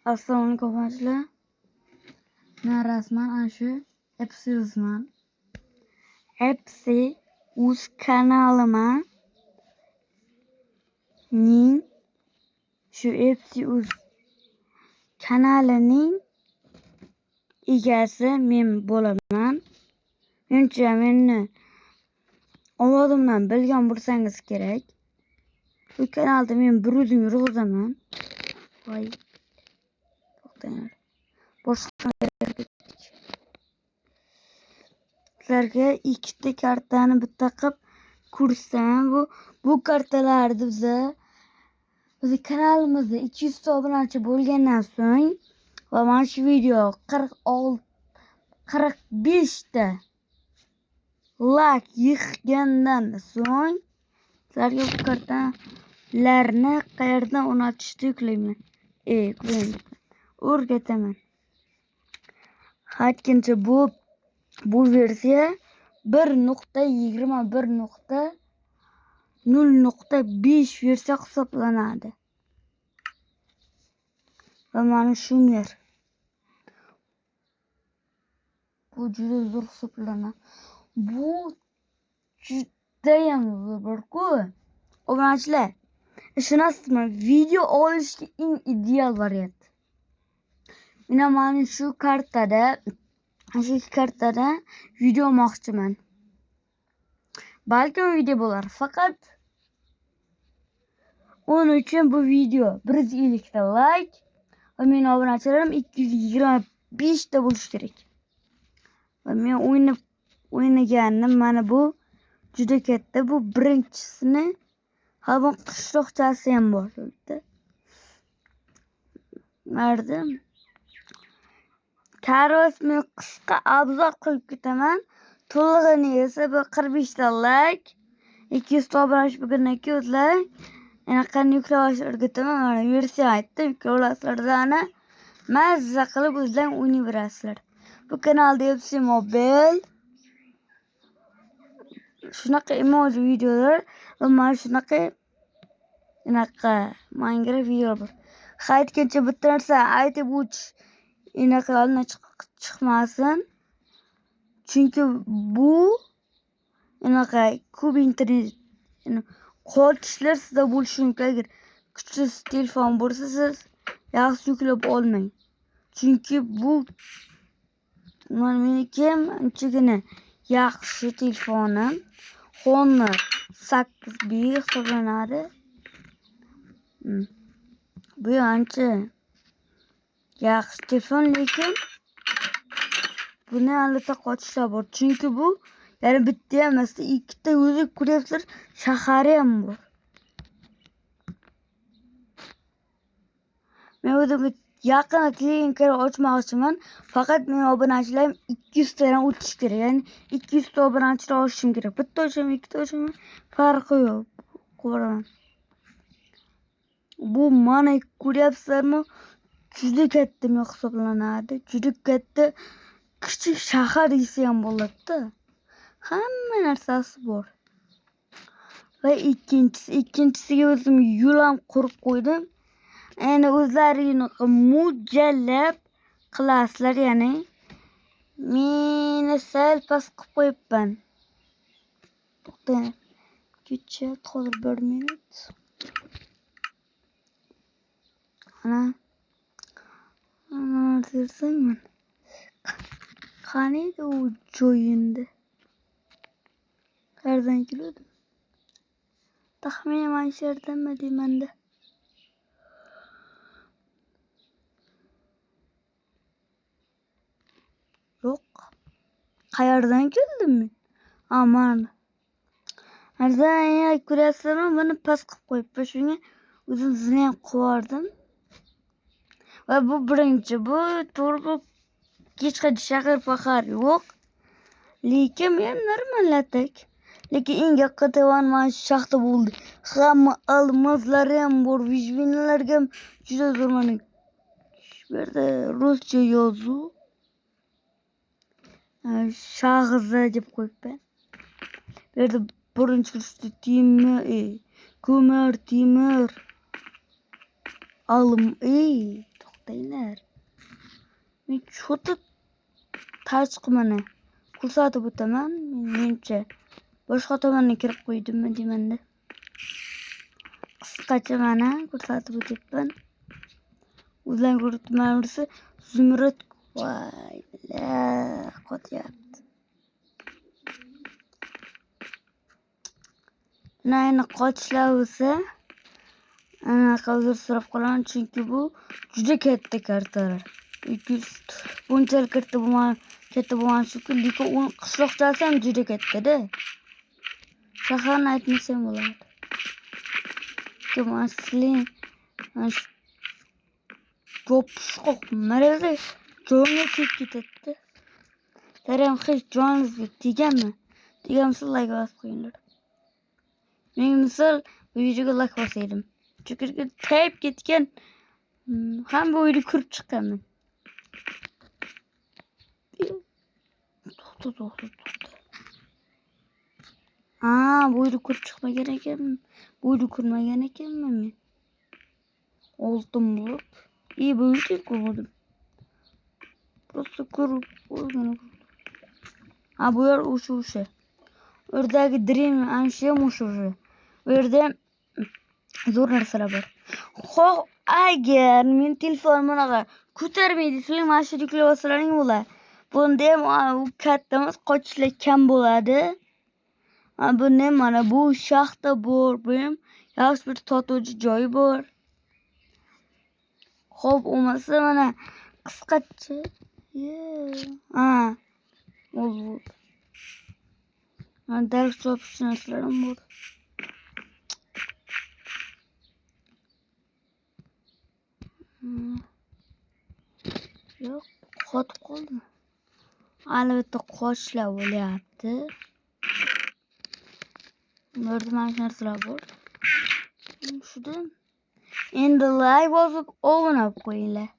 Assalomu alaykum obunachilar. Men rasman ana shu Epsi.uzman. Epsi.uz kanalimning shu Epsi.uz kanalining egasi men bo'laman. Menimcha meni ovozimdan bilgan bo'lsangiz kerak. Bu kanalda men bir o'zim yurg'izaman. Voy. To'xtanglar. Boshqa sizlarga ikkita kartani bitta qilib ko'rsataman. Bu kartalarni biza kanalimizda 200 ta obunachi bo'lgandan so'ng va mana shu video 45 ta like yig'gandan so'ng sizlarga bu kartalarni qayerdan o'rnatishni yuklayman. Yuklayman. O'rgataman. Aytgancha bu versiya 1.21.0.5 versiya hisoblanadi. Va mana shu mer. Bu juda zo'r hisoblanadi. Bu judayam zo'r bir-ku. Obunachilar, ishonasizmi? Video olishga eng ideal variant. Mana mana shu kartada, shu ikki kartada video olmoqchiman. Balkim video bo'lar, faqat uning uchun bu video 150 ta like va mening obunachilarim 225 ta bo'lishi kerak. Va men o'ynaganim mana bu juda katta. Bu birinchisini ha bu qishloqchasi ham bor bitta. Mardim. Karos men qisqa obzor qilib ketaman. To'lig'ini esa bu 45 ta like, 200 ta obunachi bo'lgandan keyin o'zlar yana qanday yuklab olishni o'rgataman. Mana versiya aytdim, yuklab olasizlar, mazza qilib o'zlaring o'ynayverasizlar. Bu kanalda FC Mobile shunaqa emoji videolar va mana shunaqa Minecraft videolar bor. Ha, aytgancha bitta narsa aytib o'tish anaqa oldindan chiqmasin. Chunki bu anaqa ko'p internet qochishlar sizda bo'lishi mumkin. Agar kuchsiz telefon bo'lsa, siz yaxshi yuklab olmang. Chunki bu mana meniki ham anchagina yaxshi telefonim. Honor 8B hisoblanadi. Bu ancha yaxshi telefon, lekin buni albatta qochishlar bor. Chunki bu ya'ni bitta emas, ikkita o'zi ko'ryapsizlar, shahari ham bor. Men o'zimga yaqin Telegram kanal ochmoqchiman. Faqat mening obunachilarim 200 tadan o'tishi kerak. Ya'ni 200 ta obunachilar olishim kerak. Bitta ocham, ikkita ocham, farqi yo'q. Ko'raman. Bu mana ko'ryapsizlarmi? Juda katta men hisoblanadi. Juda katta kichik shahar desa ham bo'ladi-da. Hamma narsasi bor. Va ikkinchisiga o'zim yo'l ham qurib qo'ydim. Endi o'zlaringni mo'ljallab qilasizlar, ya'ni meni sal past qilib qo'yibman. To'xtang. Kecha hozir 1 minut. Ana. Ana dersangman. Qaniydi u joyindi? Qayerdan keluvdim? Taxminan mana shu yerdanmi deymanda. Yo'q. Qayerdan keldim men? Ha, mana. Arzan ko'ryapsizlarmi? Buni past qilib qo'yibman. Shunga o'zim zina ham qo'yardim. Va bu birinchi, bu to'g'ri, bu hech qanday shahar fahar yo'q. Lekin men normalladik. Lekin eng yaqin mana shu shaxta bo'ldi. Hamma almazlari ham bor, vijvinlarga ham juda zo'r mana. Shu yerda ruscha yozuv. Shahza deb qo'yibman. Bu yerda birinchi kursda temir, ko'mir, temir, to'xta. To'xtanglar. Men cho'ti tashqi mana ko'rsatib o'taman. Menimcha boshqa tomonga kirib qo'ydimmi deymanda. Qisqacha mana ko'rsatib o'tyapman. O'zlaring ko'rib turibsizlar, zumrad voy la qotyapti. Mana qochishlar bo'lsa, anaqa uzr so'rab qolaman, chunki bu juda katta kartalar. 200 bunchalik katta bo'lmagan, katta bo'lgan shuku, lekin uni qishloqchasi ham juda katta-da. Shaharni aytmasam bo'ladi. Kim asli yopishqoq marazda jonga tegib ketadi-da. Sizlar ham hech joningizga teganmi? Teganmisa like bosib qo'yinglar. Men misol bu videoga like bosaydim. Chunki tegib ketgan, ham bu uyni ko'rib chiqqanman. To'xta, to'xta, to'xta. Bu uyni ko'rib chiqmagan ekanman. Bu uyni ko'rmagan ekanman men. Oltin blok. İyi, bu uyni ko'rmadim. Просто ko'rib qo'ygan. Ha, bu yer o'sha o'sha. U yerdagi Dream ana shu ham o'sha o'sha. U yerda ham zo'r narsalar bor. Xo'p, agar men telefonim bunaqa ko'tarmaydi, sizlar mana shu yuklab olsalaring bo'ladi. Bunda ham u katta emas, qochishlar kam bo'ladi. Ha, bunda ham mana bu shaxta bor, bu ham yaxshi bir sotuvchi joyi bor. Xo'p, bo'lmasa mana qisqacha. Ha, bo'ldi. Mana daraxt chopish narsalarim bor. Yo'q, qotib qoldim. Albatta qochishlar bo'lyapti. Bu yerda mana shu narsalar bor. Shuda endi like bosib obuna bo'lib qo'yinglar.